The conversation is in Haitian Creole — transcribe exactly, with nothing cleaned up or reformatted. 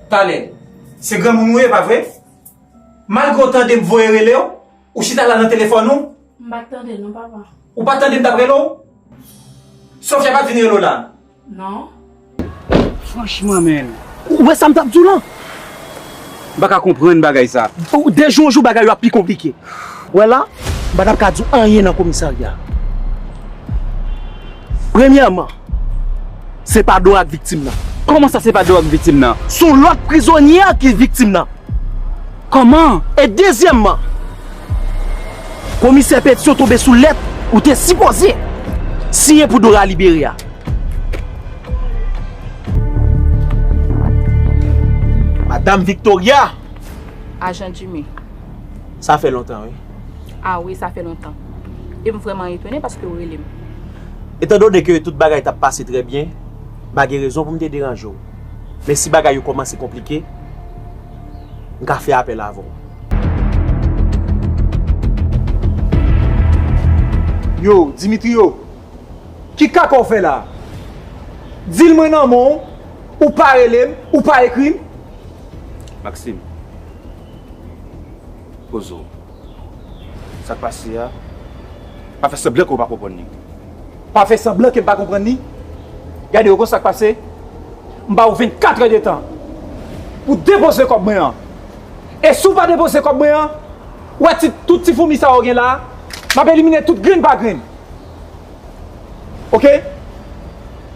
Talè, se granmoun ou ye, pa vre? Malgre w tande m voye rele w, ou chita la nan telefòn ou? M pa t tande non, papa. Ou pa t tande m t ap rele w? Sofia pa t vin rele w la? Non. Franchman, menn. Ou wè sa m t ap di w lan? M pa ka konprann bagay sa. Ou, de jou an jou, bagay yo ap pi konplike. Wè la, m pa t ap ka di w anyen nan komisarya. Premyèman, se pa Dora k viktim nan. Kòman sa se pa Dora k viktim nan? Se yon lòt prizonye ki viktim nan. Kòman? E dezyèmman, komisè Petion tonbe sou lèt ou te sipoze siyen pou Dora libere a. Madam Victoria! Ajan Jimmy. Sa fè lontan, wi. A wi, sa fè lontan. E m vrèman etone paske w rele m. Etandone ke tout bagay t ap pase trè byen, m pa gen rezon pou m te deranje w. Men si bagay yo kòmanse konplike, m ka fè apèl avè w. Yo, Dimitrio, ki kaka w fè la? Di l mwen nan men w, ou pa rele m, ou pa ekri m. Maxime, poze w. Sa k pase a, pa fè sanblan ke w pa konprann li. Pa fè sanblan ke m pa konprann li. Gade, w konn sa k pase? M ba w vennkat è de tan pou depoze kòb mwen an. E si w pa depoze kòb mwen an, w wè ti, tout ti foumi sa yo gen la, m ap elimine tout grenn pa grenn. Oke?